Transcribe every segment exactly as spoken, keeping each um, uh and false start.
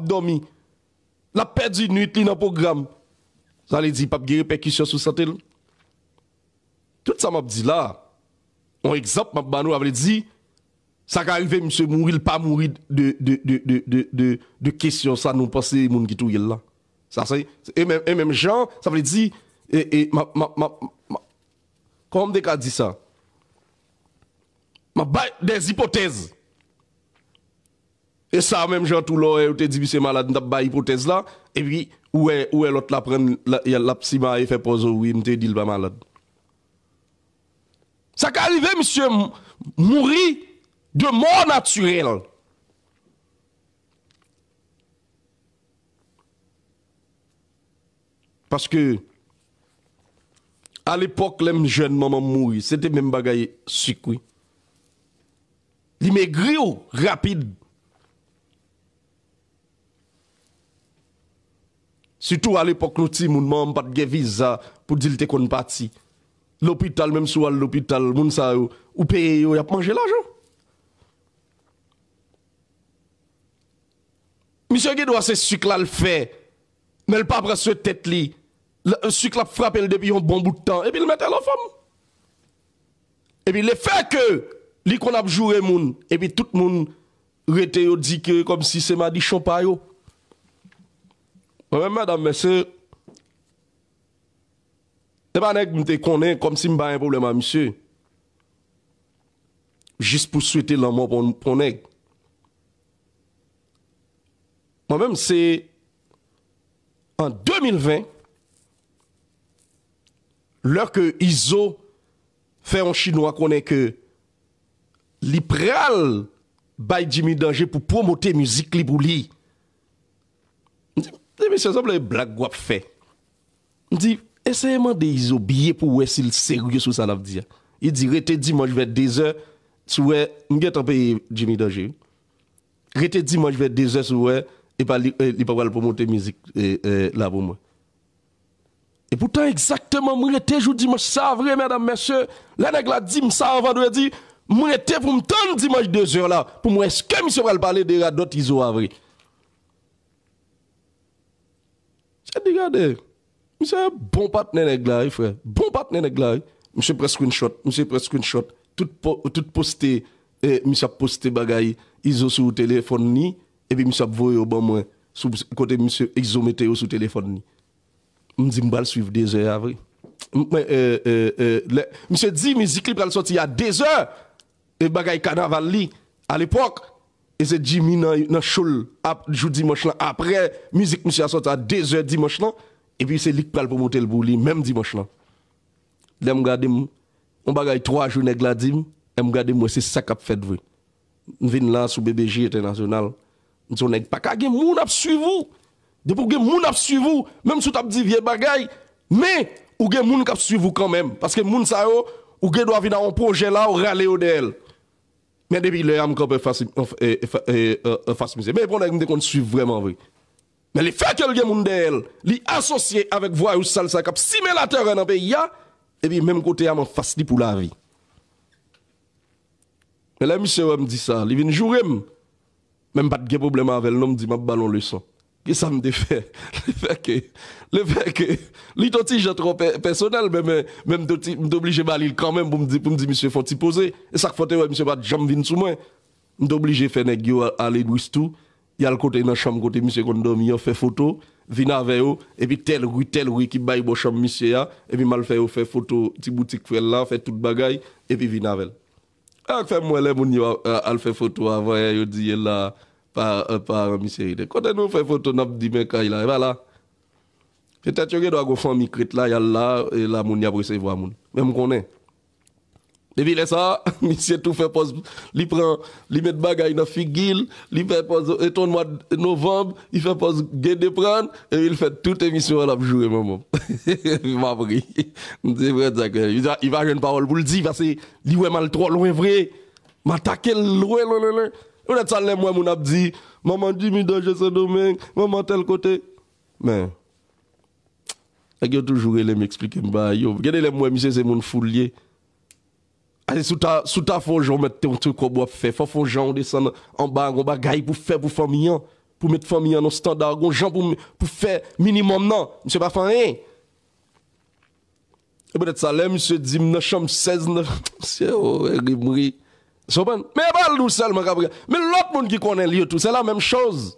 dòmi. L ap pèdi nwit li nan pwogram. Sa vle di, p ap gen repèkisyon sou sante l. Tout sa m ap di la, yon egzanp m ap ba nou, sa vle di, sa ka rive misye mouri, l pa mouri de, de, de kesyon sa nou panse moun ki touye l la. Sa se, e menm, e menm jan, sa vle di, e, e, m ap, m ap, m ap, m ap, kòman m te ka di sa? M ap bay des ipotèz. E sa menm jan tou lè w wè yo te di misye malad, m t ap bay ipotèz la, epi ou wè, ou wè lòt la pran l, l ap simaye fè pòz o wi, m te di l pa malad. Sa ka rive misye m- mouri de mò natirèl. Paske, alepòk, lè m jèn, manman m mouri, se te menm bagay sik, wi. Li megri w rapid. Sitou alepòk nou timoun, manman m pa t gen viza pou di l te konn pati. Lopital, menm si w al lopital, moun sa yo, ou peye yo, y ap manje lajan. Misye gen dwa se sik la l fè, men l pa pran swen tèt li. L- Sik la ap frape l depi yon bon bout tan, epi l mete l anfòm. Epi lefè ke li konn ap joure moun, epi tout moun rete yo di ke kòmsi se madichon pa yo. Mwen menm, medam, mesye, se pa nèg m te konnen, kòmsi m pa gen pwoblèm a misye. Jis pou swete lanmò pou, pou nèg. Mwen menm, se an de mil ven, lè ke Izo fè yon chinwa konnen ke li pral bay Jimmy Danje pou pwomote mizik li pou li. M di, "Mesye, sanble blag w ap fè." M di, "Eseye mande Izo byen pou w wè si l serye sou sa l ap di a." Li di, "Rete dimanch vè dezè, si w wè, m gentan peye Jimmy Danje. Rete dimanch vè dezè, si w wè, e pa li, e, li pa pral pwomote mizik, e, e, la pou mwen." E poutan, egzakteman, m rete jou dimanch sa vre, medam, mesye. Lè nèg la di m sa an vandredi, m rete pou m tann dimanch dezè la, pou m wè èske misye pral pale de radòt Izo a vre. Misye di, "Gade, misye bon patnè nèg la, wi, frè. Bon patnè nèg la, wi." Misye pran screenshot, misye pran screenshot. Tout po- tout poste, eh, misye ap poste bagay Izo sou telefòn li, epi misye ap voye yo ban mwen sou kote misye Izo mete yo sou telefòn li. M di, "M pral swiv dezè a vre." M- mwen, eh, eh, eh, lè- misye di mizik li pral sòti a dezè, e bagay kanaval li, alepòk, e se Jimmy nan, nan show l ap, jou dimanch lan, apre mizik misye a sòti a dezè dimanch lan, epi se li k pral pwomote l pou li, menm dimanch lan. Lè m gade m, yon bagay twa jou nèg la di m, lè m gade m wè se sa k ap fèt vre. M vin la sou B B J Entènasyonal, m di yon nèg pa ka gen moun ap swiv ou. Depi w gen moun ap swiv ou, menm si w t ap di vye bagay, men ou gen moun k ap swiv ou kanmenm. Paske moun sa yo, ou gen dwa vin a yon pwojè la, ou rale yo dèyè l. Men depi lè a, m kanpe anfas, anf- e- e- fa- e- e- anfas misye. Men e pa yon nèg m te konn swiv vrèman vre. Men lefètke l gen moun dèyè l, li asosye avèk vwayou sal sa k ap simen latèrè nan peyi a, epi menm kote a, m anfas li pou lavi. Men lè misye wè m di sa, li vin joure m. Men m pa t gen pwoblèm avè l non, m di m ap ba l yon leson. Kisa m te fè? Lefètke, lefètke li t yon ti jan twò pè- pèsonèl, men, men, men m t- m t oblije ba li l kanmenm pou m di, pou m di misye fè yon ti poze. E sa k fè w te wè misye pa t janm vin sou mwen. M t oblije fè nèg yo a- ale Bristou, y al kote nan chanm kote misye konn dòmi an, fè foto, vin avè yo, epi tèl ri, tèl ri ki bay bò chanm misye a, epi m al fè yo fè foto ti boutik frè l la, fè tout bagay, epi vin avè l. Sa k fè m wè lè moun yo a- a- al fè foto avan yè, yo di e la pa, pa misye rete. Kote nou fè foto, n ap di men kay la, e pa la. Petèt yo gen dwa gon fanmi k ret la, y al la, e la moun y ap resevwa moun. Men m konnen. Depi lè sa, misye tou fè pòz, li pran, li met bagay nan figi l, li fè pòz, e ton mwa novanm, li fè pòz gen de prann, epi l fè tout emisyon an l ap joure manman m. M ap ri. M di, "Frè Zak, li va, li va jwenn pawòl pou l di, paske li wè m al twò lwen vre. M atake l lwen, lwen, lwen, lwen." Poutèt sa, lè m wè moun ap di, "Manman Jimmy Danje Sendomeng, manman tèl kote." Men, nèg yo toujou rele m, eksplike m bagay yo. Gen de lè m wè misye se moun fou l ye. A, se sou ta, sou ta fè w jan w mèt te yon ti kòb w ap fè. Fò w fè w jan w desann anba, gon bagay pou fè pou fanmi an. pou met fanmi an nan estanda, gon jan pou, pou fè minimòm nan. Misye pa fè anyen. E poutèt sa, lè misye di m nan chanm sèz, nan, misye, o, e ri m ri. Sa w konprann? Men e pa l nou sèlman k ap ri. Men lòt moun ki konnen l yo tou, se la menm choz.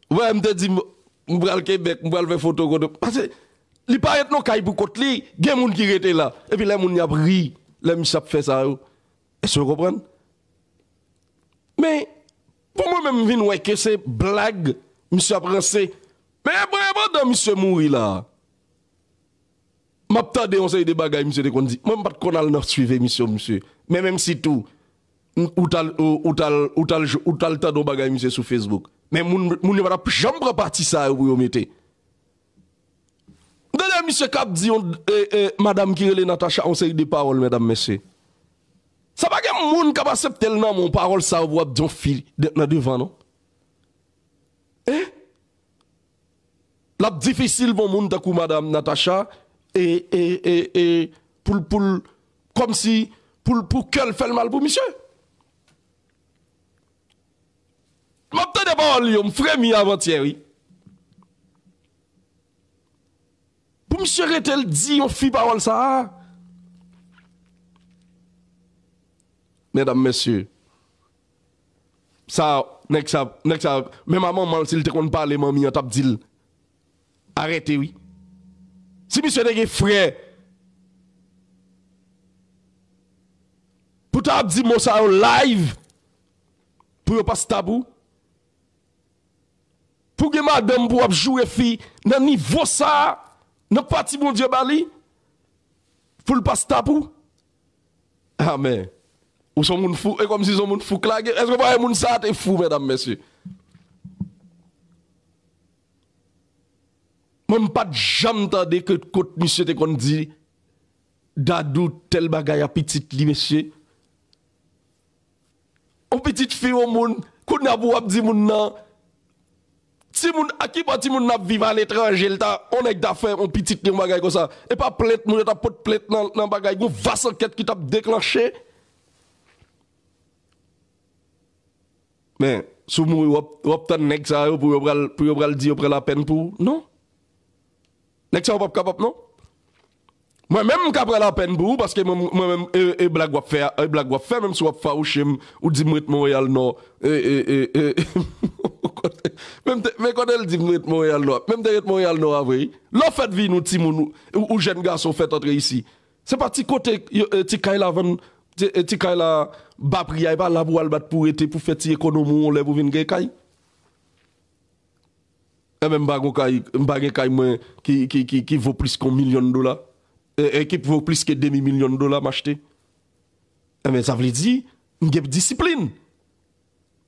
Ou wè, m te di, m, m pral Kebèk, m pral fè foto kote. Paske li parèt nan kay pou kont li, gen moun ki rete la. Epi lè moun y ap ri, lè misye ap fè sa yo. Èske w konprann? Men, pou mwen menm, m vin wè ke se blag, misye ap ranse. Men, men pandan misye mouri la, m ap tande yon seri de bagay misye te konn di. Mwen, m pa t konn al nan swiv emisyon misye. Men menm si tou, ou t al, ou, ou t al, ou t al, ou t al tande yon bagay misye sou Facebook. Men moun, moun yo pa t ap janm pran pati sa yo pou yo mete. M tande misye k ap di yon, e, e, madanm ki rele Natacha yon seri de pawòl, medam, mesye. Sa pa gen moun k ap aksepte l nan men w pawòl sa yo pou w ap di yon fi de, nan devan, non. Hein? L ap difisil pou yon moun tankou madanm Natacha, e, e, e, e, pou l, pou l, kòmsi, pou l, pou kè l fè l mal pou misye. M ap tande pawòl li yo, m fremi avantyè, wi. Pou misye rete l di yon fi pawòl sa a. Medam, mesye, sa, nèg sa, nèg sa, menm a manman l, si l te konn pale manmi an, t ap di l, arete, wi. Si misye te gen frè, pou ta ap di mo sa yo live, pou yo pa stop ou, pou gen madanm pou w ap joure fi nan nivo sa a, nan pati Bondye ba li, pou l pa stop ou. Amèn. Ou se yon moun fou, e kòmsi se yon moun fou k lage. Èske w pa wè moun sa a te fou, medam, mesye? Mwen, m pa t janm tande ke kot misye te konn di Dadou tèl bagay a pitit li, mesye. Yon pitit fi yon moun, kounye a pou w ap di moun nan, timoun, a ki bò timoun nan ap viv aletranje, l ta, yon nèg ta fè yon pitit li, yon bagay konsa. E pa plent, moun yo t ap pot plent nan, nan bagay, gon vas ankèt ki t ap deklanche. Men, si w mouri, w ap, w ap tann nèg sa yo pou yo pral, pou yo pral di yo pran lapèn pou ou? Non. Nèg sa yo p ap kapab, non. Mwen menm, m ka pran lapèn pou ou, paske mwen, mwen menm, e, e blag w ap fè, e blag w ap fè, menm si w ap fawouche m, ou di m ret Monreyal Nò, e, e, e, e, menm te, men kote l di m ret Monreyal Nò, menm te ret Monreyal Nò a vre, wi. Lè w fèt vin ou timoun, ou, ou, ou jèn gason fèt antre isi. Se pa ti kote, yo, e, ti kay la vann, ti, e, ti kay la ba pri a, e pa la pou w al bat pou rete, pou fè ti ekonomi w yon lè pou vin gen kay. Enben, m pa gon kay, m pa gen kay mwen ki, ki, ki, ki vo plis ke yon milyon dola. E, e ki vo plis ke demi milyon dola m achte. Enben, sa vle di, m gen disiplin.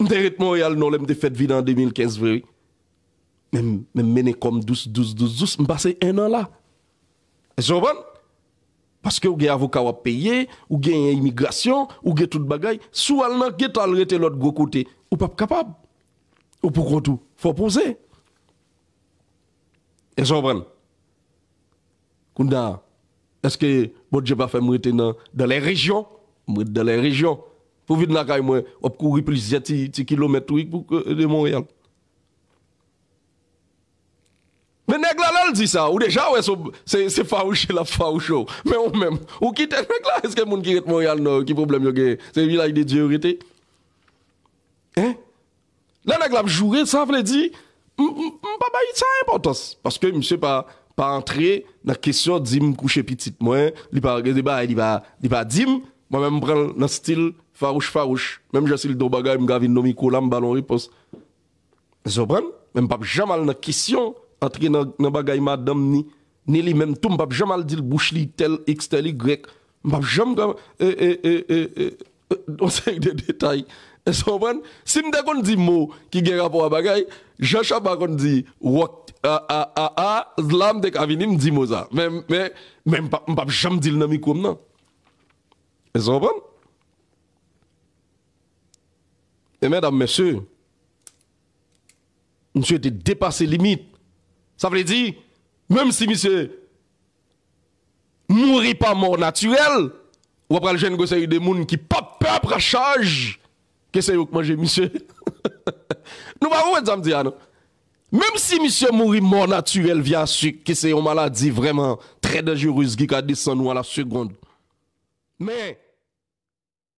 M te ret Monreyal Nò lè m te fèt vin an de mil kenz vre, wi. Men m, men m mennen kò m dous, dous, dous, dous. M pase en an la. Èske w konprann? Paske ou gen avoka w ap peye, ou genyen imigrasyon, ou gen tout bagay. Si w al nan geto al rete lòt gwo kote, ou p ap kapab. Ou pou kont ou. Fò w poze. Èske w konprann? Kounye a, èske Bondye pa fè m rete nan, dans les régions? M ret dans les régions. Pou vin lakay mwen, w ap kouri plizyè ti, ti kilomèt, wi, pou, de Monreyal. Men nèg la, lè l di sa, ou deja wè se, se, se fawouche l ap fawouche w. Men ou menm, ou kite nèg la, èske moun ki ret Monreyal Nò yo, ki pwoblèm yo genyen? Se Vilaj de Dye yo rete? Hein? Lè nèg la ap joure, sa vle di, m, m, m pa bay sa enpòtans. Paske misye pa, pa antre nan kesyon di m kouche pitit mwen, li pa, gen de bagay li pa, li pa di m. Mwen menm, m pran l nan stil fawouch, fawouch. Menm jan si l di yon bagay, m ka vin nan mikwo la, m ba l yon repons. Èske w konprann? Men m p ap janm al nan kesyon, antre nan, nan bagay madanm ni, ni li menm tou, m p ap janm al di l bouch li tèl, iks, tèl, igrèk. M p ap janm ka, e, e, e, e, e, e, yon seri de detay. Èske w konprann? Si m te konn di mo ki gen rapò a bagay, jan Shabba konn di wòk, a, a, a, a, la m te ka vini, m di mo sa. Men, men, men m p ap, m p ap janm di l nan mikwo m nan. Èske w konprann? E medam, mesye, misye te depase limit. Sa vle di, menm si misye mouri pa mò natirèl, w ap pral jwenn gwo seri de moun ki p ap pè pran chaj ke se yo k manje misye. Nou pa konprann sa m di a non. Menm si misye mouri mò natirèl via sik, ki se yon maladi vrèman trè danjerez ki ka desann ou a la segonn. Men,